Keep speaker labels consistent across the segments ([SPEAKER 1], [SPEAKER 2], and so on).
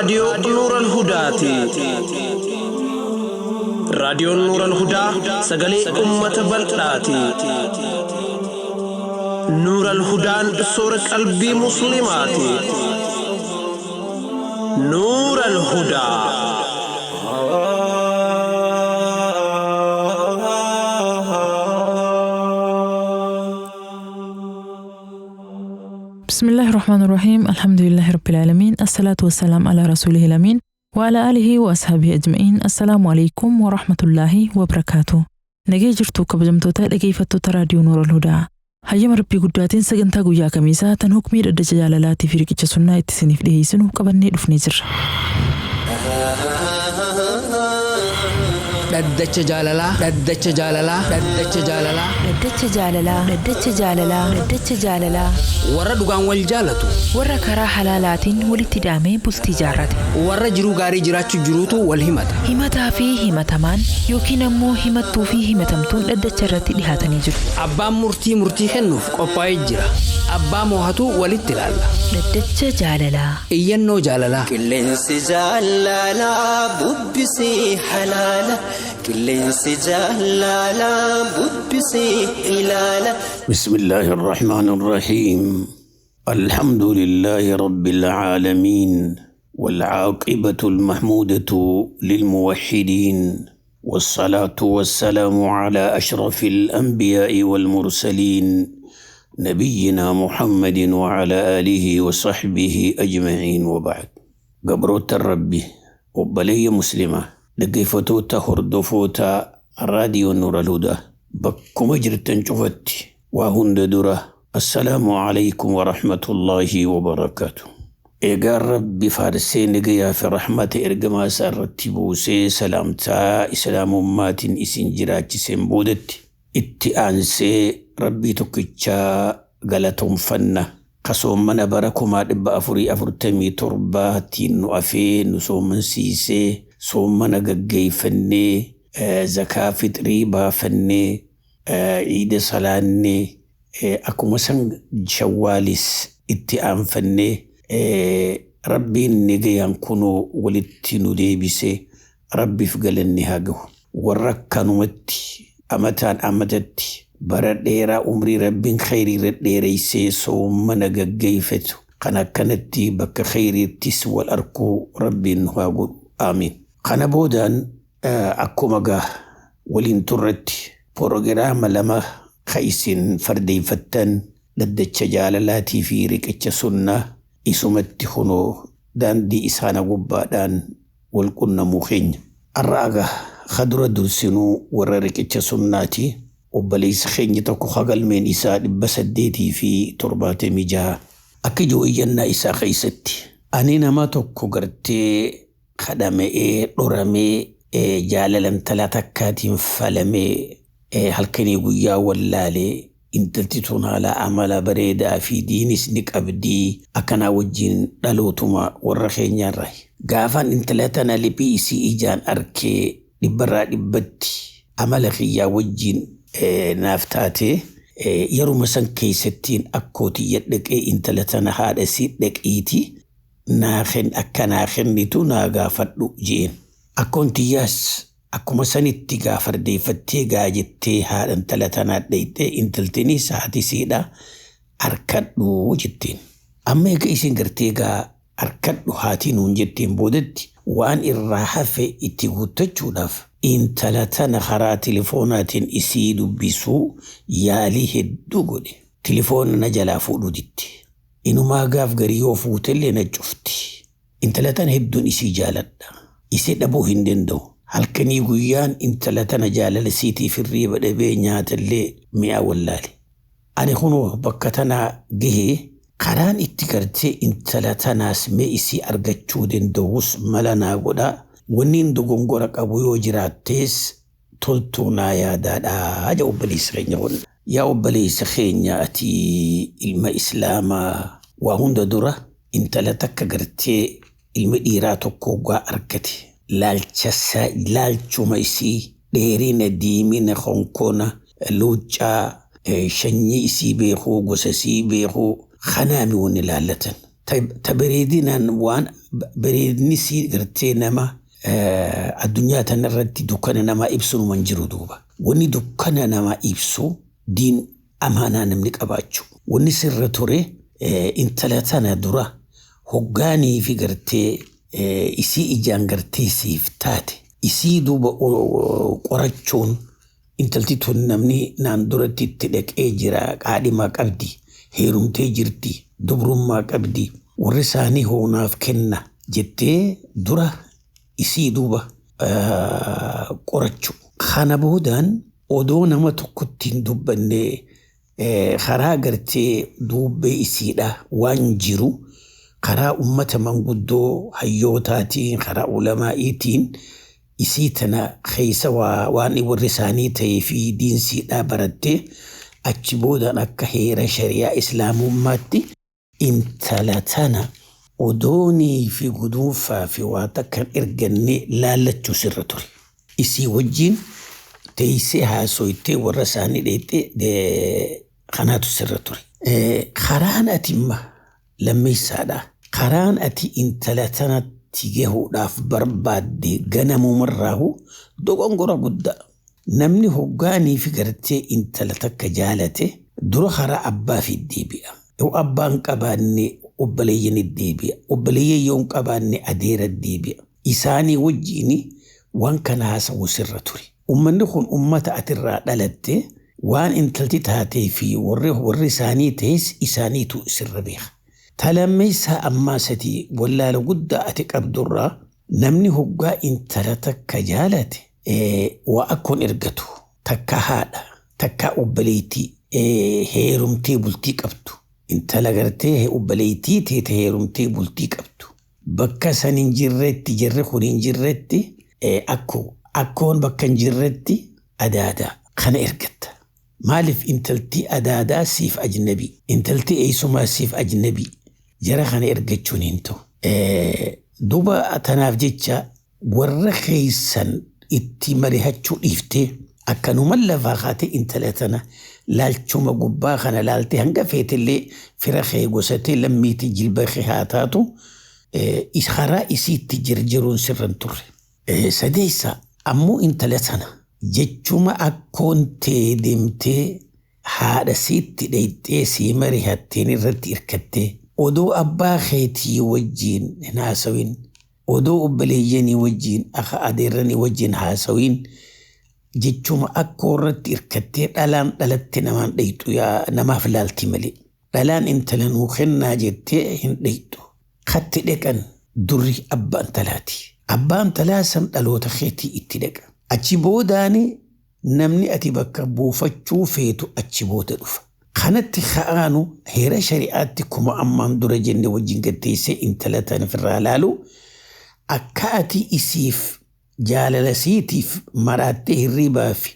[SPEAKER 1] Raadiyoo Nuural Hudaati. Raadiyoon Nuural Hudaa sagalee uummata bal'aati. Nuural Hudaan soora qalbii Musliimaati. Nuural Hudaa.
[SPEAKER 2] بسم الله الرحمن الرحيم، الحمد لله رب العالمين، الصلاة والسلام على رسوله الأمين وعلى آله وأصحابه أجمعين. السلام عليكم ورحمة الله وبركاته. Nagee jirtu kabajamtoota dhageeffattoota Raadiyoo Nuura Alhudaa. Hayyama Rabbii guddaatiin sagantaa guyyaa kamiisaa tan hukmii dhaddacha jaalalaatii fi riqicha sunnaa itti isiniif dhiyeessinu qabannee dhufnee jirra.
[SPEAKER 3] Dhaddacha jaalalaa, dhaddacha jaalalaa, dhaddacha jaalalaa.
[SPEAKER 4] Dhaddacha jaalalaa, dhaddacha jaalalaa, dhaddacha jaalalaa.
[SPEAKER 3] Warra dhugaan wal jaalatu.
[SPEAKER 4] Warra karaa halaalaatiin walitti daamee bultii jaarrate.
[SPEAKER 3] Warra jiruu gaarii jiraachuu jiruutu wal himata.
[SPEAKER 4] Himataa fi himatamaan yookiin ammoo himattuu fi himatamtuun dhaddacha irratti dhihaatanii jiru.
[SPEAKER 3] Abbaan murtii murtii kennuuf qophaa'ee jira. Abbaa moohatu walitti ilaalla.
[SPEAKER 4] Dhaddacha jaalalaa.
[SPEAKER 3] Iyyannoo jaalalaa.
[SPEAKER 5] Qilleensi jaalalaa bubbisee halaala. Qilleensi jaalalaa bubbisee ilaala.
[SPEAKER 6] بسم الله الرحمن الرحيم، الحمد لله رب العالمين، والعاقبة المحمودة للموحدين، والصلاة والسلام على أشرف الأنبياء والمرسلين، نبينا محمد وعلى آله وصحبه أجمعين، وبعد. Gabroota Rabbi obboleeyya Muslimaa, dhaggeeffattoota, hordoftoota Raadiyoo Nuura Alhudaa, bakkuma jirtan cufatti, waa hunda dura assalaamu alaykum warahmatullaahi wabarakaatu. Eegaan Rabbi faarsee, nagayaa fi rahmata ergamaa isaa irratti buusee, salaamtaa islaamummaatiin isin jiraachiseen boodatti, itti aansee Rabbii tokkichaa galatoonfanna. Kasoommana bara 1447tiin nu afee nu soomansiisee, soommana gaggeeffannee, zakaa fixrii baafannee, ciida salaannee, akkuma san Shawwaalis itti aanfannee, Rabbiin nagayaan kunoo walitti nu deebisee, Rabbiif galanni haa gahu. Warra akkanumatti amataan amatatti bara dheeraa umrii Rabbiin khayrii irra dheereysee soommana gaggeeffatu kan akkanatti bakka khayriittis wal arkuu Rabbiin nu haa godhu. Aamiin. Kana boodaan akkuma gaa waliin turretti proogiraama lama ka isin fardeeffattan, dhaddacha jaalalaatii fi riqicha sunnaa, isumatti kunoo daandii isaana gubbaadhaan wal qunnamuu keenya. Har'a egaa kadura dursinuu warra riqicha sunnaati. Obboleessi keenya tokko hagalmeen isaa 876 akka ijoo iyyannaa isaa keessatti, ani nama tokko gartee kadhama'ee dhoramee jaalala intala takkaatiin falamee halkanii guyyaa wallaalee, intalti tun haala amala bareedaa fi diinis ni qabdii, akkanaa wajjin dhalootuma warra keenyaarraa. Gaafaan intala tana liphii isii ijaan arkee dhibbarraa dhibbatti amala kiyyaa wajjin naaf taate. Yeruma san keessattiin akkootii dhaqee intala tana haadha isii dhaqiiti naa akka naa kennitu naa gaafadhu jeen. Akkoon tiyyaas akkuma sanitti gaafardeeffattee gaa jettee haadha intala tanaa dhayxee, intaltinis haati isiidha harkadhu jetteen. Amma egaa isin gartee gaa harkadhu haatii nuun jetteen boodatti, waan irraa hafe itti guuttachuudhaaf intala tana karaa telefoonaatiin isii dubbisuu yaalii hedduu godhe. Telefoona na jalaa fuudhuu ditti. Inumaa gaaf garii yoo fuutellee na cufti. Intala tana hedduun isii jaaladha. Isii dhabuu hin danda'u. Halkanii guyyaan intala tana jaalala isiitiif hirriiba dhabee nyaatallee mi'aa wallaale. Ani kunoo bakka tanaa gahee, karaan itti gartee intala tanaas mee isii argachuu danda'us mala naa godhaa. Wanni hin dogongora qabu yoo jiraattees toltuu naa yaadaadhaa jedha obboleessi keenya kun. Yaa obboleessa keenya, ati ilma islaamaa, waa hunda dura intala takka gartee ilmi dhiiraa tokko hoggaa argate laalchuma isii, dheerina, diimina, konkona, luuccaa, shanyii isii beekuu, gosa isii beekuu kanaami wanni laallatan. Ta bareedinaan waan bareedni sii gartee nama addunyaa tanarratti dukkana namaa ibsu numan jiru duuba. Wanni dukkana namaa ibsu diin amaanaa namni qabaachuu. Wanni sirra ture intala tana dura hoggaanii fi gartee isii ijaan gartee siif taate isii duuba qorachuun intalti tun namni naan duratti itti dhaqee jira, qaadhimaa qabdi, heerumtee jirti, dubrummaa qabdi, warri isaanii hoonaaf kenna jettee dura isii duuba qorachuu. Kana boodaan odoo nama tokkotti hin dubbanne karaa gartee duubbee isiidha waan jiru karaa ummata manguddoo hayyootaatiin, karaa ulamaa'iitiin isii tana keessa waan warri isaanii ta'ee fi diinsiidhaa barattee achi boodaan akka heera shari'aa islaamummaatti intala tana odoonii fi guduunfaa fi waa takka hin erganne laallachuu sirra ture. Isii wajjin teessee haasoytee warra isaanii dheexxee kanaatu sirra ture. Karaan ati imma lammeessaadha. Karaan ati intala tanatti gahuudhaaf barbaadde ganamumarraahu dogongora guddaa. Namni hoggaanii fi gartee intala takka jaalate dura karaa abbaa fi deebi'a. Yoo abbaan qabaanne obboleeyyan deebi'a. Obboleeyyan yoo hin qabaanne adeera deebi'a. Isaanii wajjin waan kana haasawuu sirra ture. Uummanni kun uummata atirraa dhalatte waan intalti taatee fi warri isaanii ta'es isaaniitu sirra beeka. Talammeessaa ammaa sadii wallaala guddaa ati qabdurraa namni hoggaa intala takka jaalate waa akkoon ergatu, takka haadha, takka obboleettii heerumtee bultii qabdu, intala gartee obboleettii teete heerumtee bultii qabdu, bakka san hin jirretti, jarri kun hin jirretti akkoo, akkoon bakka hin jirretti adaadaa kana ergatta. Maaliif intaltii adaadaa siif ajnabii, intaltii eessumaa siif ajnabii, jara kana ergachuun hin ta'u. Duuba tanaaf jecha warra keessan itti marihachuu dhiiftee akkanumaan lafaa kaatee intala tana laalchuma gubbaa kana laaltee hanga feetillee fira kee gosatee lammiitii jilba kee haa taatu karaa isiitti jirjiruun sirra hin turre. Sadeessa ammoo intala tana jechuma akkoon tee deemtee haadha siitti dhayxee sii marihatteen irratti hirkattee odoo abbaa keetii wajjiin hin haasawin, odoo obboleeyyanii wajjiin akka adeerranii wajjiin haasawin, jechuma akkoo irratti hirkattee dhalaan dhalatte namaan dhayxu yaa namaaf laalti malee. Dhalaan intala nuu kennaa jettee hin dhayxu. Katti dhaqan durri abbaa intalaati. Abbaa intalaa san dhaloota keetii itti dhaqa. Achi boodaani namni ati bakka buufachuu feetu achi booda dhufa. Kanatti ka'aanu heera shari'aatti kuma ammaan dura jenne wajjin gaddeessee intala tana ofirraa laalu akka ati isiif jaalala siitiif maraattee hirribaa fi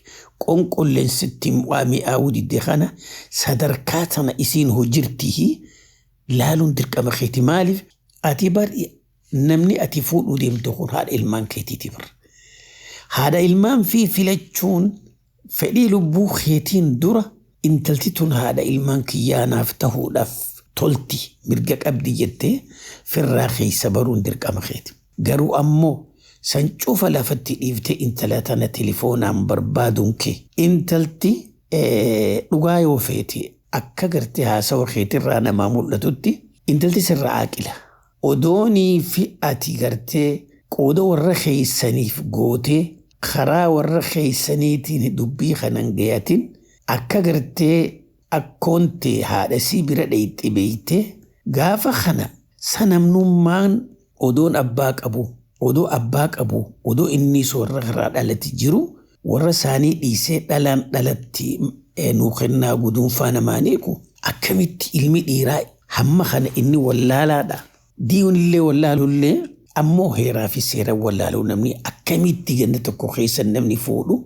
[SPEAKER 6] qonqolleensitti waa mi'aawuu didde kana sadarkaa tana isiin hojirtii laaluun dirqama keeti. Maaliif ati bar namni ati fuudhuu deemtu kun haadha ilmaan keetiiti bar. Haadha ilmaan fi filachuun fedhii lubbuu keetiin dura intalti tun haadha ilmaan kiyyaanaaf tahuudhaaf tolti mirga qabdi jettee firraa keessa baruun dirqama keeti. Garuu ammoo san cufa lafatti dhiiftee intala tana telefoonaan barbaaduun kee intalti dhugaa yoo feete akka gartee haasawa keetirraa namaa mul'atutti intalti sirraa aaqila. Odoonii fi ati gartee qooda warra keeysaniif gootee karaa warra keeysaniitiin dubbii kanan gayatin akka gartee akkoon tee haadha sii bira dhayxee beeytee gaafa kana sanamnummaan odoon abbaa qabu, odoo abbaa qabu, odoo inni warra karaa dhalatti jiru warra isaanii dhiisee dhalaan dhalatti nuu kennaa guduunfaa namaaniiku akkamitti ilmi dhiiraa hamma kana inni wallaalaadha. Diinillee wallaalullee ammoo heeraa fi seera wallaaluu namni akkamitti ganda tokko keessa namni fuudhu,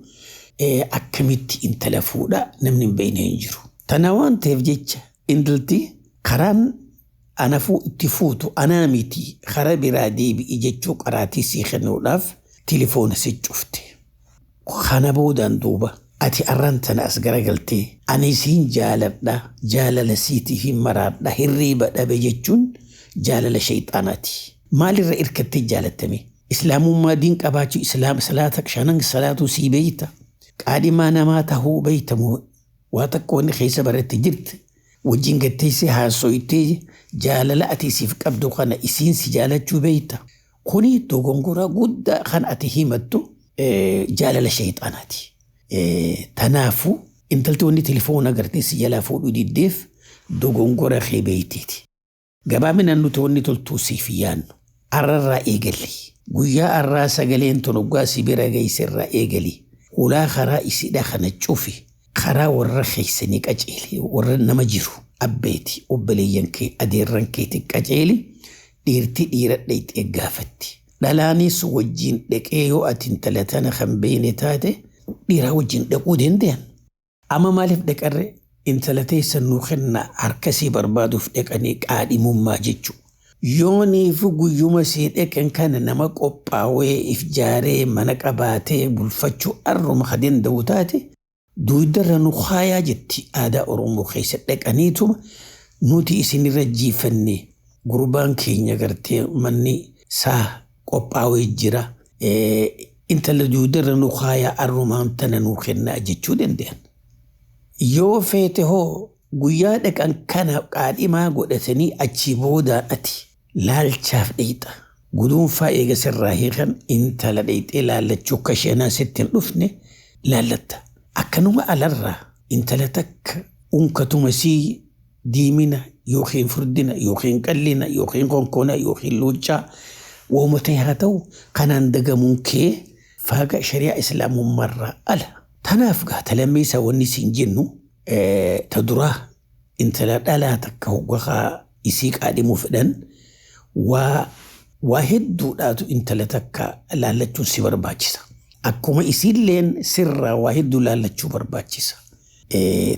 [SPEAKER 6] akkamitti intala fuudha namni hin beekne hin jiru. Tana waan ta'eef jecha intalti karaan anafuu itti fuutu anaa miti karaa biraa deebi'i jechuu qaraatii sii kennuudhaaf tilifoona si cufte. Kana boodaan duuba ati arran tana as garagaltee ani siin jaaladha, jaalala siitii hin maraadha, hirriiba dhabe jechuun Jaalala shayxaanaati. Maalirra irkattee jaalattame? Islaamummaa diin qabaachuu islaam salaata shanan salaatuu sii beeyta. Qaadhimaa namaa tahuu beeytamu waa takka wanni keessa baratte jirti. Wajjin gatteessee haasoytee jaalala ati isiif qabdu kana isiin si jaalachuu beeyta. Kuni dogongora guddaa kan ati himattu jaalala shayxaanaati. Tanaafuu intalti wanni telefoona gartee si jalaa fuudhuu diddeef dogongora kee beeyteeti. Gabaabinaan nuti wanni toltuu siif yaannu. Arrarraa eegalli. Guyyaa arraa sagaleen tun hoggaa si bira geesserraa eegali. Hulaa karaa isiidha kana cufi. Karaa warra keessanii qaceeli. Warra nama jiru. Abbeeti obboleeyyan kee adeerran keeti qaceeli. Dhiirti dhiira dhayxee gaafatti. Dhalaanis wajjin dhaqee yoo ati intala tana kan beene taate dhiiraa wajjin dhaquu danda'an. Amma maaliif dhaqarre intala teessan nuu kenna harkasii barbaaduuf dhaqanii qaadhimummaa jechuudha. Yooniif guyyuma sii dhaqan kana nama qophaawee if jaaree mana qabaatee bulfachuu arruma ka danda'u taate duudarra nu haayaa jetti aadaa Oromoo keessa dhaqaniituma nuti isinirra jiifanne gurbaan keenya gartee manni saa qophaawee jira. Intala duudarra nu haayaa arrumaan tana nuu kennaa jechuu danda'an. Yoo feete hoo guyyaa dhaqan kana qaadhimaa godhatanii achii boodaan ati laalchaaf dheeyxa. Guduunfaa eega sirraa hiikan intala dheeyxee laallachuu akka isheenaa sitti hin dhufne laallatta. Akkanuma alarraa intala takka unkatuma sii diimina yookiin furdina yookiin qallina yookiin konkona yookiin luuccaa waanuma ta'e haa ta'u kanaan dagamuun kee faaga shari'aa islaamummaarraa ala. Tanaaf gaa talammeessaa wanni siin jennu ta duraa intala dhalaa takka hoggaa isii qaadhimuu fedhan waa hedduudhaatu intala takka laallachuun si barbaachisa. Akkuma isiilleen sirraa waa hedduu laallachuu barbaachisa.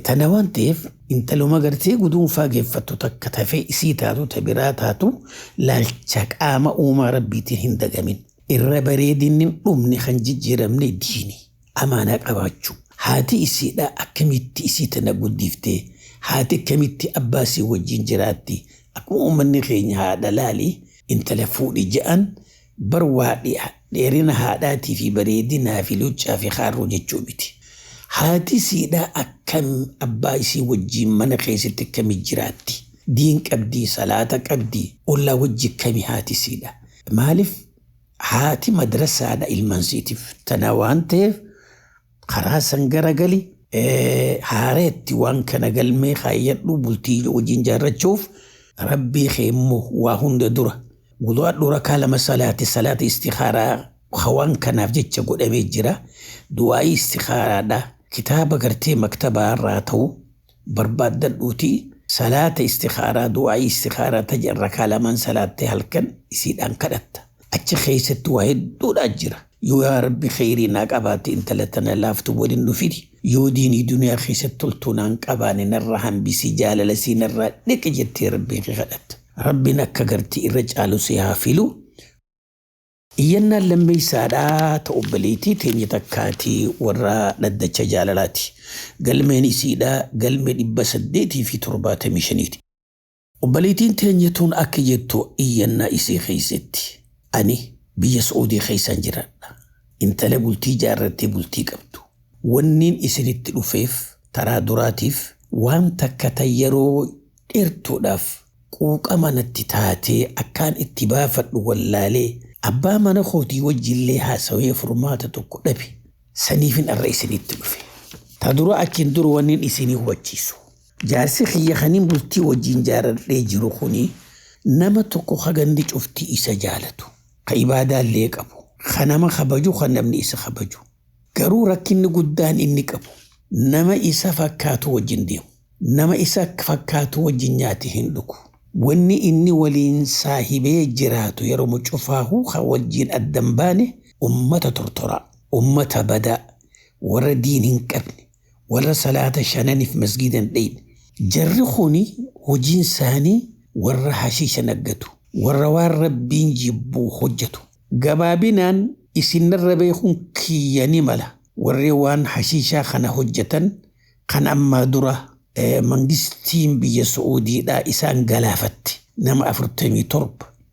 [SPEAKER 6] Tana waan ta'eef intaluma gartee guduunfaa geeffattu takka tafee isii taatu ta biraa taatu laalcha qaama uumaa rabbiitiin hin dagamin. Irra bareedinni hin dhumne kan jijjiiramne diini. Amaanaa qabaachuu. Haati isiidhaa akkamitti isii tana guddiftee haati akkamitti abbaa isii wajjin jiraatti akkuma uummanni keenya haadha laali intala fuudhi je'an bar waa dheerina haadhaatii fi bareedinaa fi luccaa fi haaruu jechuu miti. Haati isiidhaa akkam abbaa isii wajjin mana keessatti akkami jiraatti? Diin qabdii, salaata qabdii, ollaa wajji akkami haati isiidha? Maaliif haati madrasaadha ilmaan isiitiif? Tana waan ta'eef karaa san garagali haareetti waan kana galmee kaayyadhu bultii wajjin jaarrachuuf rabbii kee immoo waa hunda dura. Wudu'adhu rakaa lama salaati salaata istikhaaraa waan kanaaf jecha godhamee jira. Du'aa'ii istikhaaraadha. Kitaaba gartee maktabaa irraa ta'u barbaaddadhuuti salaata istikhaaraa du'aa'ii istikhaaraa tajan rakaa lamaan salaattee halkan isiidhaan kadhatta. Achi keessatti waa hedduudhaa jira. Yoo yaa rabbi kheyrii naa qabaatte intala tana laaftu waliin nu fidi. Yoo diinii duniyaa keessatti toltuu naan qabaane narraa hambisii jaalala sii narraa dhiqi jettee rabbii kee kadhatta. Rabbiin akka gartii irra caalu si haa filu. Iyyannaan lammeessaadhaa ta'u obboleettii teenya takkaatii warra dhaddacha jaalalaati. Galmeen isiidhaa galmee 875ti. Obboleettiin teenya tun akka jettu iyyannaa isii keessatti ani biyya Sa'uudii keessan jiraadha. Intala bultii jaarrattee bultii qabdu. Wanniin isinitti dhufeef taraa duraatiif waan takka ta yeroo dheertuudhaaf quuqama natti taatee akkaan itti baafadhu wallaalee abbaa mana kootii wajjillee haasawee furmaata tokko dhabe saniifin arra isinitti dhufe. Ta dura achiin dura wanniin isinii hubachiisu. Jaarsi kiyya kaniin bultii wajjin jaaradhee jiru kuni nama tokko hagandi cuftii isa jaalatu. Ka ibaadaallee qabu. Ka nama kabaju ka namni isa kabaju. Garuu rakkinni guddaan inni qabu nama isa fakkaatu wajjin deemu. Nama isa fakkaatu wajjin nyaate hin dhugu. Wanni inni waliin saahibee jiraatu yeroo cufaahu kan wajjin addan baane ummata tortoraa, ummata badaa, warra diin hin qabne, warra salaata shananiif masgiida hin dhayne. Jarri kuni hojiin isaanii warra hashiisha naggatu, warra waan rabbiin jibbuu hojjetu. Gabaabinaan isinirra beekuun kiyya ni mala. Warri waan hashiishaa kana hojjetan kan ammaa dura mangistiin biyya Su'uudiidhaa isaan galaafatte. Nama 47.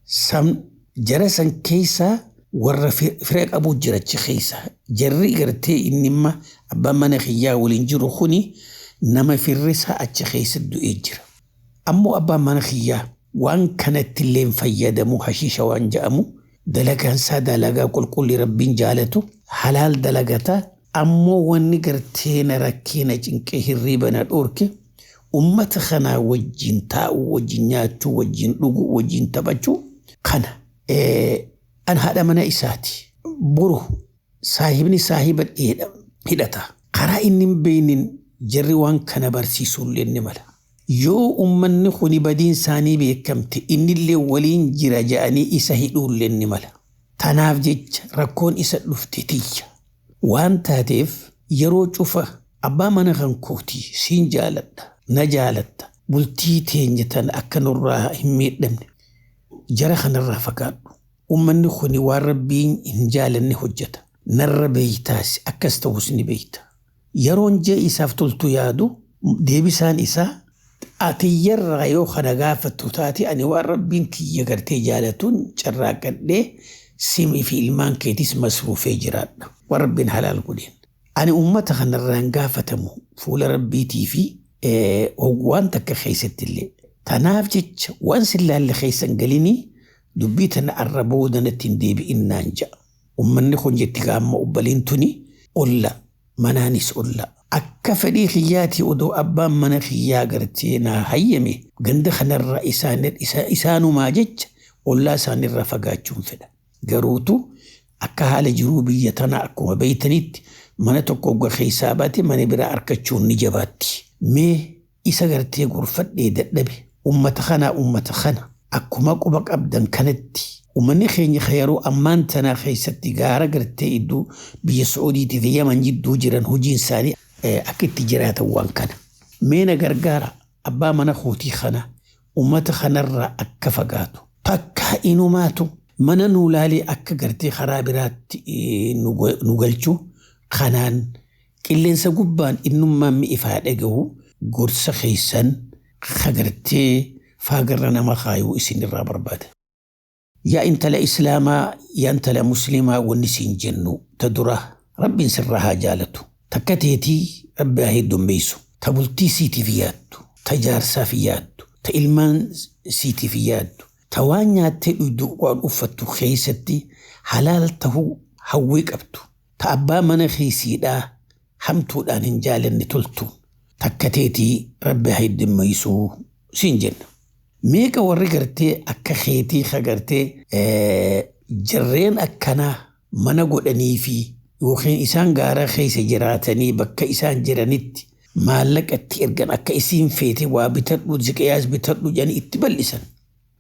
[SPEAKER 6] Sam jara san keessaa warra fira qabu jira achi keessa. Jarri gartee inni imma abbaan mana kiyyaa waliin jiru kuni nama firrisaa achi keessa du'ee jira. Ammoo abbaan mana kiyyaa waan kanatti illee hin fayyadamu, hashiisha waan jedhamu dalagaan isaa dalagaa qulqulli rabbiin jaalatu halaal dalagata. Ammoo wanni gartee na rakkee, na cinqee, hirriiba na dhoorke, ummata kanaa wajjin taa'uu, wajjin nyaachuu, wajjin dhuguu, wajjin taphachuu kana. An haadha mana isaati. Boru saahibni saahiba hidhata. Karaa inni hin beekneen jarri waan kana barsiisuullee ni mala. Yoo ummanni kuni badiin isaanii beekamte, innillee waliin jira jedhanii isa hidhuullee ni mala. Tanaaf jecha rakkoon isa dhufte tiyya. Waan taateef yeroo cufa abbaa mana kan kootii siin jaaladha, na jaalatta, bultii teenya tan akka nurraa hin miidhamne jara kanarraa fagaadhu. Ummanni kuni waan rabbiin hin jaalanne hojjeta. Narra beeytaas akkas ta'us ni beeyta. Yeroon jee isaaf toltu yaadu, deebisaan isaa atiyyarraa yoo kana gaafattu taate, ani waan rabbiin kiyya gartee jaalatuun carraaqadhee simii fi ilmaan keetis masruufee jiraadha. Waan rabbiin halaal godheen. Ani uummata kanarraa hin gaafatamu fuula rabbiitii fi waan takka keessatti illee. Tanaaf jecha waan sillaalle keessa hin galinii, dubbii tana arra booda natti hin deebi'innaan ja'a. Uummanni kun jetti gaamma obbaliin tuni olla, manaanis olla. Akka fedhii kiyyaatii odoo abbaan mana kiyyaa gartee naa hayyame, ganda kanarraa isaanumaa jecha ollaa isaanirraa fagaachuun fedha. Garuutu akka haala jiruu biyya tanaa akkuma beeytanitti mana tokko hogga keessaa baate mana biraa argachuun ni jabaatti. Mee isa gartee gorfadhee dadhabe, ummata kanaa, ummata kana akkuma quba qabdan kanatti uummanni keenya yeroo ammaan tanaa keessatti gaara gartee iddoo biyya Sa'uudiitii fi Yaman jidduu jiran hojiin isaanii akka itti jiraatan waan kana. Mee na gargaara, abbaa mana kootii kana uummata kanarraa akka fagaatu. Takka inumaatu mana nuu laalee akka gartee karaa biraatti nu galchu kanaan qilleensa gubbaan innummaan mi'ifaa dhagahu, gorsa keessan kagartee faagarra nama kaayuu isinirraa barbaada. Yaa intala islaamaa, yaa intala musliimaa, wanni siin jennu ta dura rabbiin sirraa haa jaalatu. Takka teetii rabbi haa heddummeessu. Ta bultii siitiif yaaddu, ta jaarsaaf yaaddu, ta ilmaan siitiif yaaddu, ta waan nyaattee dhugdu waan uffattu keessatti halaal tahuu hawwii qabdu. Ta abbaa mana keessiidhaa hamtuudhaan hin jaalanne toltu. Takka teetii rabbi haa heddummeessuu siin jenna. Meeqa warri gartee akka keetii ka gartee jarreen akkanaa mana godhanii fi yookiin isaan gaara keessa jiraatanii bakka isaan jiranitti maallaqa itti ergan, akka isiin feete waa bitadhu, ziqiyaas bitadhu jedhanii itti bal'isan.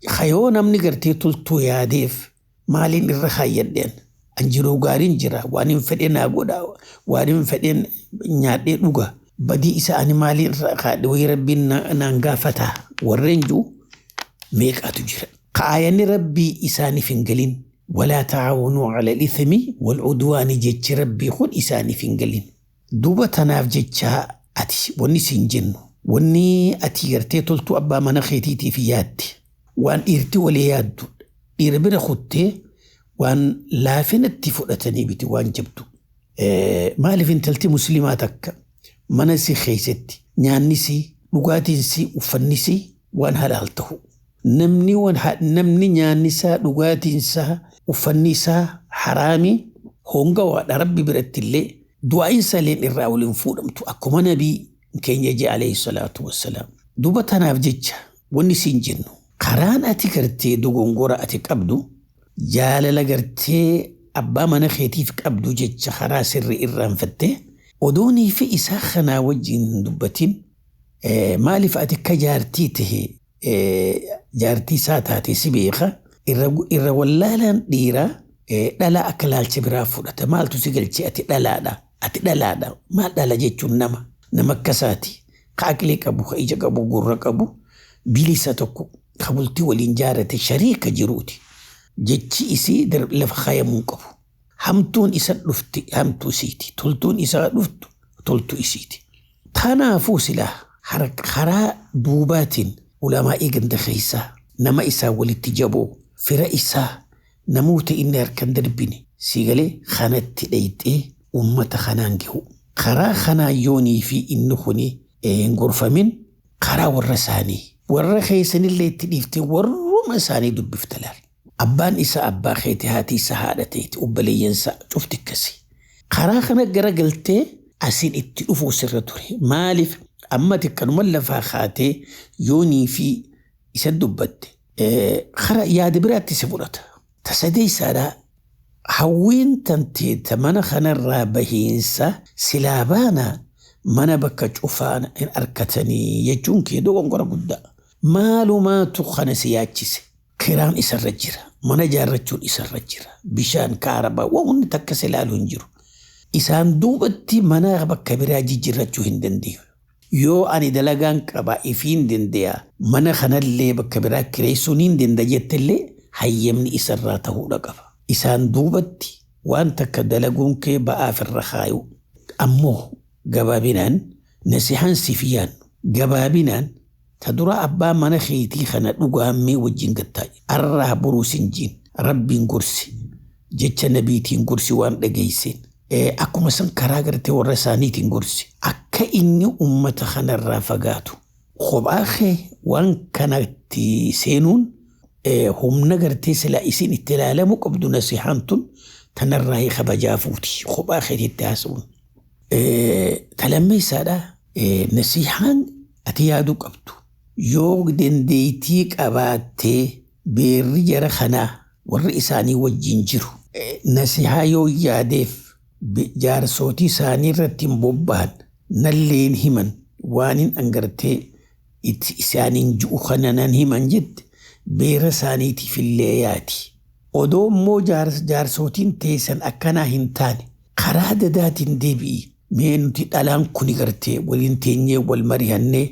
[SPEAKER 6] Hayoo namni gartee toltuu yaadeef maaliin irra kaayyadheen? An jiruu gaariin jira, waan hin fedhe naa godha, waan hin fedheen nyaadhee dhuga. Badii isa ani maaliin irra kaadhe? Wayii rabbiin naan gaafataa warreen jiru meeqatu jira. Kaayanni rabbii isaaniif hin galin. Walaa taa'awanuu ala ithmi wal udwaani jechi rabbii kun isaaniif hin galin. Duuba tanaaf jecha ati wanni siin jennu, wanni ati gartee toltuu abbaa mana keetiitiif yaadde, waan dhiirti walii yaaddu dhiira bira kuttee waan laafinatti fudhatanii biti, waan jabdu. Maaliif intalti musliimaa takka mana si keessatti nyaanni si, dhugaatiin si, uffanni si waan halaal ta'u. Namni namni nyaanni isaa, dhugaatiin isaa, uffanni isaa haraami hongawaadha, rabbi biratti illee du'aayin saleen irraa waliin fuudhamtu akkuma nabii keenya jee alayhi salaatu wassalaam. Duuba tanaaf jecha wanni siin jennu, karaan ati gartee dogongora ati qabdu, jaalala gartee abbaa mana keetiif qabdu jecha karaa sirrii irraanfattee odoonii fi isaa kanaa wajjin hin dubbatin. Maaliif ati akka jaartii tahe, jaartii isaa taate si beeka, irra wallaalaan dhiiraa dhalaa akka laalcha biraa fudhata. Maaltu si galchee? Ati dhalaadha, ati dhalaadha. Maal dhala jechuun? Nama akkasaati ka aqlii qabu, ka ija qabu, gurra qabu, bilisa tokko, ka bultii waliin jaarate, shariika jiruuti. Jechi isii lafa kaayamuu qabu. Hamtuun isa dhufti hamtuu isiiti, toltuun isaa dhuftu toltuu isiiti. Kanaafuu silaa karaa duubaatiin ulamaa'ii ganda keessaa Nama isaa walitti jaboo fira isaa namoota inni harkaan darbine siigalee kanatti dhayxee uummata kanaan gahu. Karaa kanaa yoonii fi inni kuni hin gorfamin karaa warra isaanii warra keessanillee itti dhiiftee warruma isaanii dubbifta laal. Abbaan isaa abbaa keeti haati isaa haadha teeti obboleeyyansa cufti akkasi. Karaa kana garagaltee asiin itti dhufuu sirra ture. Maaliif amma xiqqanuma lafaa kaatee yoonii fi isa dubbatte karaa yaada biraatti si fudhata. Tasadee isaadhaa hawwiin tantee mana kanarraa bahiinsa silaa baana mana bakka cufaan hin arkatanii jechuun kee dogongora guddaa. Maalumaatu kana si yaachise. Kiraan isarra jira. Mana ijaarrachuun isarra jira. Bishaan kaarabaa waan hundi takka si ilaalu hin jiru. Isaan duubatti mana bakka biraa jijjiirrachuu hin dandeenyu. Yoo ani dalagaan qabaa ifiin danda'a mana kanallee bakka biraa kireessuun hin danda'a jettellee hayyamni isarraa ta'uudha qaba. Isaan duubatti waan takka dalaguun kee ba'aaf irra kaayu. Ammoo gabaabinaan nasihaan siif yaannu gabaabinaan ta dura abbaa mana keetii kana dhugaammee wajjin gattaa'e. Arraa boruu sinjiin rabbiin gorsi jecha nabiitiin gorsi waan dhageesseen. Akkuma san karaa gartee warra isaaniitiin gorsi. Akka inni uummata kanarraa fagaatu. Kophaa kee waan kanatti seenuun humna gartee silaa isin itti ilaalamu qabdu nasihaan tun tanarraa kabajaa fuuti. Kophaa keetitti haasa'uun. Talammeessaadha. Nasihaan ati yaaduu qabdu. Yoo dandeettii qabaattee beerri jara kanaa warri isaanii wajjin jiru. Nasihaa yoo yaadeef jaarsootii isaanii irratti hin bobba'an nalleen himan waan hin angartee itti isaaniin ju'u kana nan himan jette beera isaaniitiif illee yaati. Odoo immoo jaarsootiin teessan akkanaa hin taane karaa dadaatiin deebi'i. Mee nuti dhalaan kuni gartee waliin teenyee wal mari'annee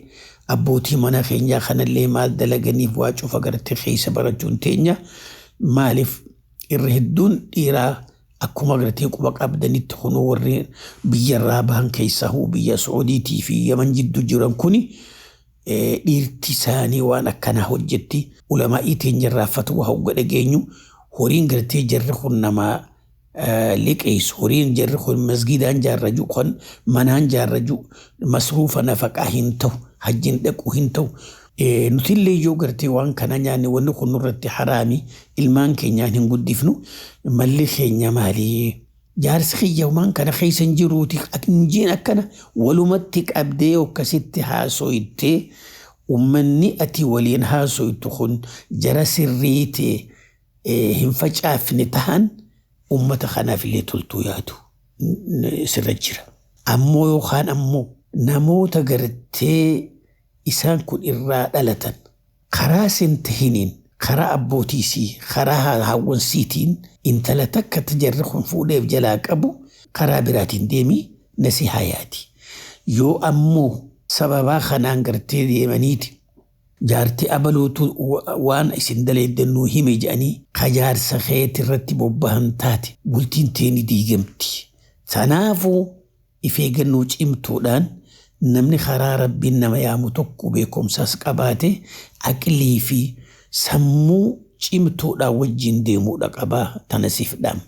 [SPEAKER 6] abbootii mana keenyaa kanallee maal dalaganiif waa cufa gartee keessa barachuun teenya maaliif irra hedduun dhiiraa akkuma gartee quba qabdanitti kunuu warri biyyarraa bahan keessaa huu biyya Sacuudiitii fi Yaman jidduu jiran kuni dhiirti isaanii waan akkanaa hojjetti ulamaa'ii teenyarraa fatwa hogga dhageenyu horiin gartee jarri kun namaa liqeessu horiin jarri kun masgidaan jaarraju kun manaan jaarraju masruufa nafaqaa hin ta'u hajjiin dhaqu hin ta'u. Nutillee yoo gartee waan kana nyaanne wanni kun nurratti haraami ilmaan keenyaan hin guddifnu malli keenya maali? Jaarsi kiyya waan kana keessa hin jiruuti injiin akkana walumatti qabdee akkasitti haaso'ittee uummanni ati waliin haaso'itu kun jara sirrii ta'e hin facaafne tahan uummata kanaaf illee toltuu yaadu sirra jira. Ammoo yookaan ammoo namoota gartee isaan kun irraa dhalatan karaa sentahiniin karaa abbootiisii karaa hawwansiitiin intala takka tajarri kun fuudheef jalaa qabu karaa biraatiin deemii nasihaa yaati. Yoo ammoo sababaa kanaan gartee deemaniiti jaartii abaluutu waan isin daleeddannuu hime jedhanii kajaarsa keeti irratti bobbahan taate bultiin teeni diigamti. Tanaafuu if eeggannoo cimtuudhaan namni karaa rabbiin nama yaamu tokko beekumsas qabaate aqlii fi sammuu cimtuudhaan wajjin deemuudha qabaa tana siif dhaama.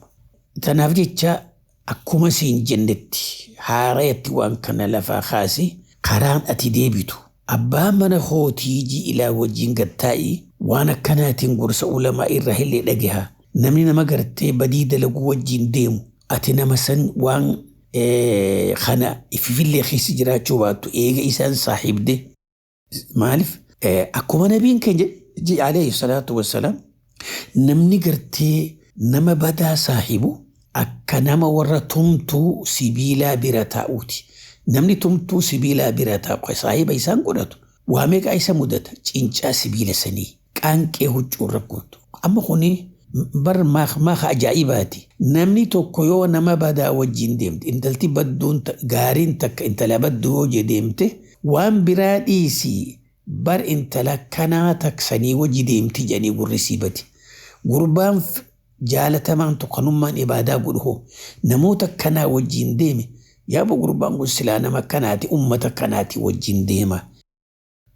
[SPEAKER 6] Tanaaf jecha akkuma siin jennetti haarayatti waan kana lafaa kaase karaan ati deebitu abbaa mana kootii ji'ilaa wajjin gattaa'i waan akkanaatiin gorsa ulamaa irraa illee dhagaha. Namni nama gartee badii dalaguu wajjin deemu ati nama san waan kana ififillee keessa jiraachuu baattu eega isaan saaxibde. Maaliif akkuma nabiin keenya alayhi salaatu wassalaam namni gartee nama badaa saaxibu akka nama warra tumtuu sibiilaa bira taa'uuti. Namni tumtuu sibiilaa bira taa'u saahiba isaan godhatu waa meeqa isa mudata cincaa sibiila sanii qaanqee huccuu rakkootu. Amma kuni bar maaqa ajaa'ibaati. Namni tokko yoo nama badaa wajjin deemte intalti badduun gaariin takka intala badduu yoo deemte waan biraa dhiisii bar intala kanaa taksanii wajji deemti jedhanii gurri siibati. Gurbaan jaalatamaan tokkanummaan ibaadaa godhu hoo namoota kanaa wajjin deeme yaaba gurbaan kun silaa nama kanaati ummata kanaati wajjin deema.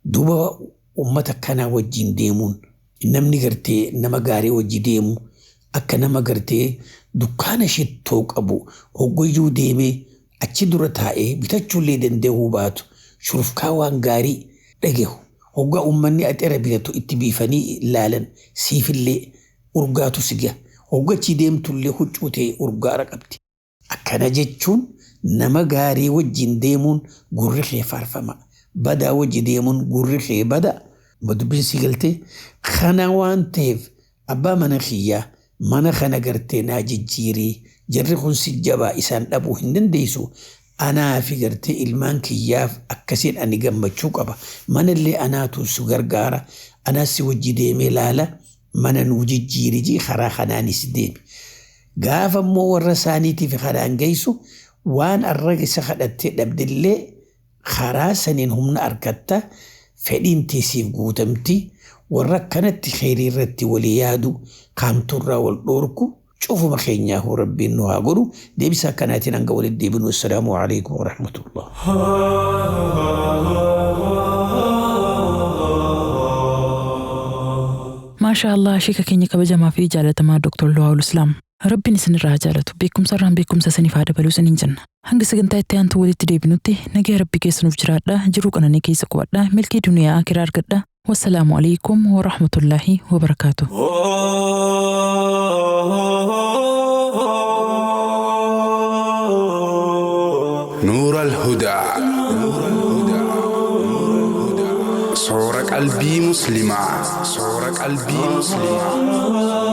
[SPEAKER 6] Duuba ummata kanaa wajjin deemuun Namni gartee nama gaarii wajji deemu akka nama gartee dukkaana shittoo qabu hoggoyyuu deemee achi dura taa'ee bitachuullee danda'uu baatu shurufkaa waan gaarii dhagehu. Hoggaa uummanni axeera bitatu itti biifanii laalan siifillee urgaatu si gaha. Hoggachi deemtullee huccuu ta'e urgaara qabdi. Akkana jechuun nama gaarii wajjin deemuun gurri kee faarfama. Badaa wajji deemuun gurri kee bada. Dubbiin si galtee kana waan ta'eef abbaa mana kiyyaa mana kana gartee naa jijjiirii jarri kun si jabaa isaan dhabuu hin dandeessu. Anaa fi gartee ilmaan kiyyaaf akkasiin ani gammachuu qaba. Manallee anaatu si gargaara. Anaas si wajji deemee laala. Mana nuu jijjiirii karaa kanaanis deemi. Gaafa immoo warra isaaniitiif karaan geessu waan arra isa kadhattee dhabdillee karaa saniin humna argatta fedhiin teessiif guutamti warra akkanatti xeerii irratti walii yaadu kaamturraa wal dhoorku cufuma keenyaaf rabbiin nu haa godhu deebisa akkanaatiin hanga walitti deebinu assalaamu alaikum warahmatullah.
[SPEAKER 2] Maashaa Allah sheeka keenya kabajamaa fi jaalatamaa Dr. Luwaawul Islaam. Rabbiin isinirraa haa jaalatu beekumsa irraan beekumsa isiniif haa dabaluu isiniin jenna. Hanga sagantaa itti aantu walitti deebinutti nagaa Rabbi keessa nuuf jiraadha jiruu qananii keessa qubadha milkii duniyaa akiraa argadha. Wassalaamu alaikum wa rahmatullaahi wa barakaatu.
[SPEAKER 7] نور الهدى صور قلبي مسلمة، صور قلبي مسلمة.